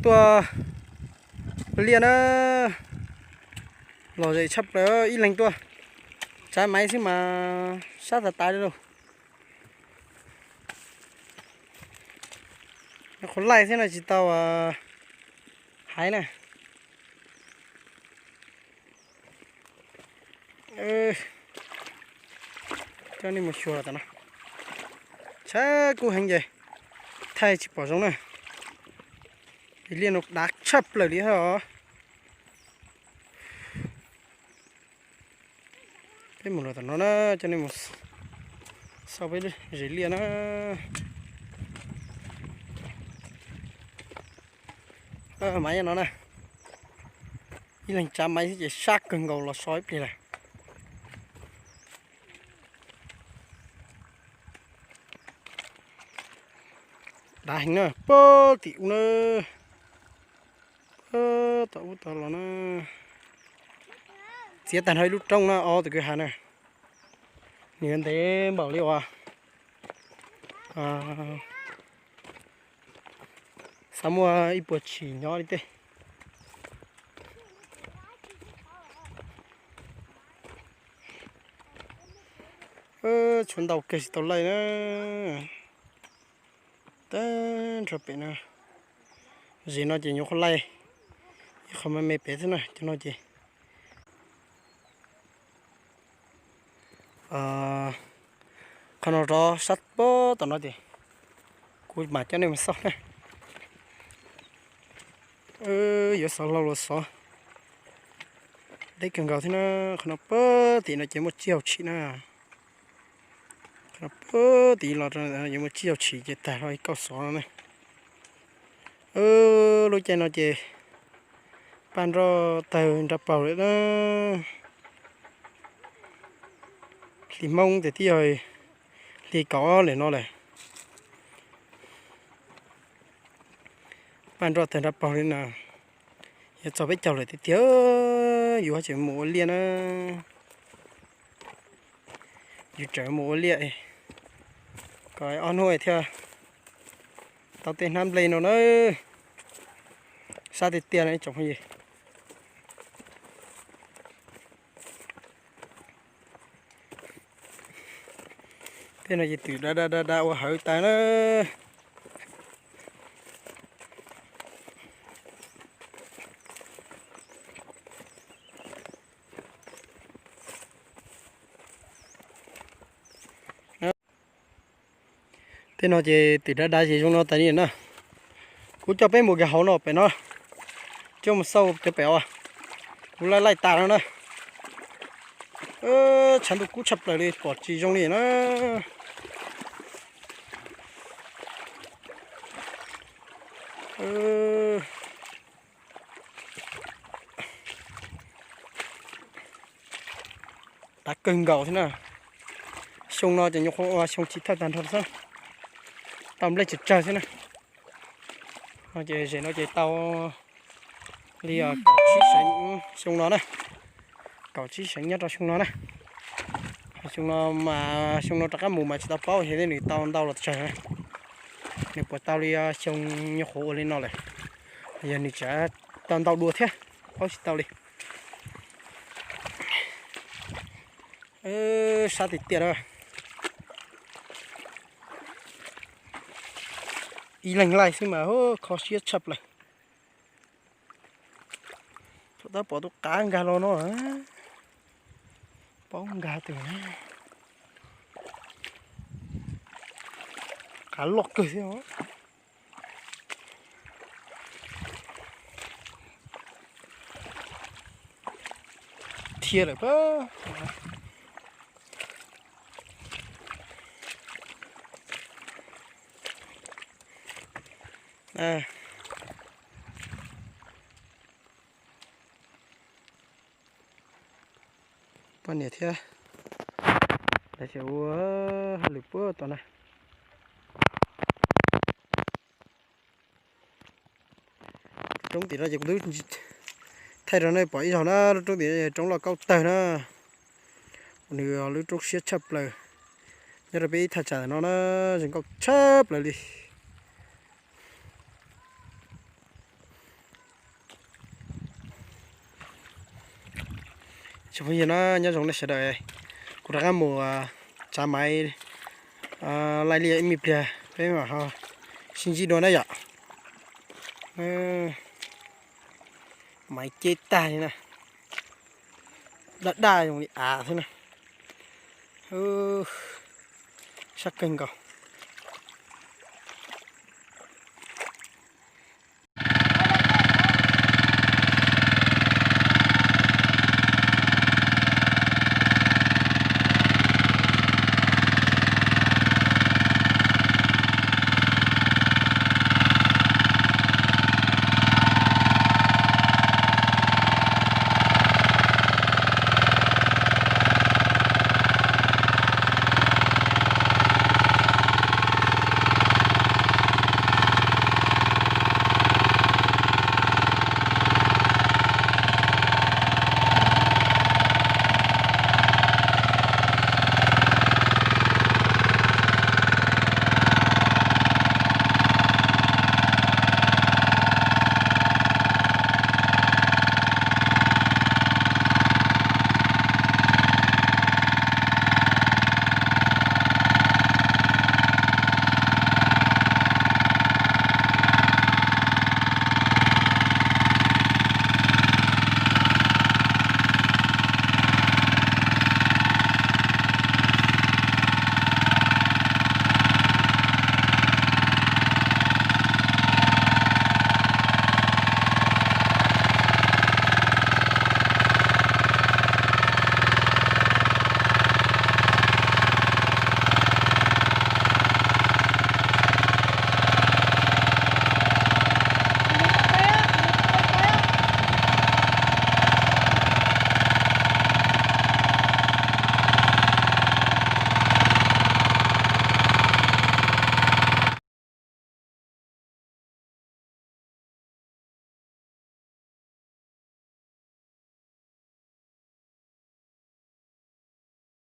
tuaj liaj na, lom zem tshaj plaws ib leeg tuaj. Tsav maiv xwb mas sab tas tas li lauj. Qhov laij thiab no tsis tau hais na. Coj nej mus xyuas tom no. Tshab kub heev ces thaij tsis pom zoo na. Liaj no dav tshaj plaws li os. Peb mus los tom no na, coj nej mus xauj peb lub zes liaj na. Maiv no na, ib leeg tsav maiv xwb ces sab kawg nkaus los so ib pliag lawm. Dav heev na, puag tim ub na, puag tom ub tod los na. Txiav tag nrho ib lub roob na, ob tug kwj ha na. Nws yuav ntev npaum li uas xav muaj ib puas tshim nyob li tej. Tshuav ntau kawg tsis tau laij na. Tag nrho pem no, zes no ces nyuam qhuav laij ib qho me me pem xwb na, cov no ces qhov no rov sab puag tom no ces kuv mam coj nej mus xauj na. Yuav xov hlau los xov deb kawg nkaus thiab na. Qhov no puag tim no ces muaj tsib hau tshim na. Qhov no puag tim los yuav muaj tsib hau tshim ces tag hlo ib kauj xov no na. Lub caij no ces paj nroj tawg nrab paug lawm na. Hli Hmoob ces twb yog hli kaum ob lawm no lawm. Paj nroj tawg nrab paug li no, yuav txog peb caug lawm tiag tiag. Yus tseem mus ua liaj na, yus tseem mus ua liaj kom ob hnub thiaj tau tej hnab nplej no na. Sab tiag tiag no ib tsoom phooj ywg. Tej no ces twm da da da da ua hawv tas na. Tej no ces twm da da ces zoo no tas li na. Kuv coj peb mus kiag hauv no pem no, coj mus xauj cov pem os. Kuv laij laij tas no na. Tshav ntuj kub tshaj plaws li pom tsis zoo li na. Dav kawg nkaus thiab na. Xyoo no ces nyuam qhuav ua xyoo chiv thawj tag nrho xwb, tau nplej tsawg tsawg xwb na. No ces zem no ces tau li kaum tsib seev xyoo no na, kaum tsib seev nyob rau xyoo no na. Xyoo no mas xyoo no rov qab mus mas tsis tau paub xyov nws tau ntau los tsawg, nws puas tau li xyoo nyuam qhuav ua li no lawm, yog nws tseem tau ntau dua thiab, paub tsis tau li. Sab tiag tiag na. Ib leeg laij xwb mas kho siab tshaj plaws. Thaum tab pom tus qav nkag los no, paub nkag twg na. Qav loj kawg thiab. Dhia lawm pab. Poj niam thiab lawv xyaum ua hauj lwm puag tom na. Roob tim no ces kuv twb thaij rau nej pom ib zaug na, lub roob tim no yog roob loj kaub tawg na. Nws lub roob siab tshaj plaws, nyob rau peb ib thaj tsam no na, zoo nkauj tshaj plaws li. Tsoom phooj ywg na, nyob zoo nej sawv daws, kuv rov qab mus tsav maiv laij liaj ib me pliag peb mam ho sib ntsib dua na yom. Maiv ceb tag li na, daj daj zoo li av thiab na. Sab kawg nkaus.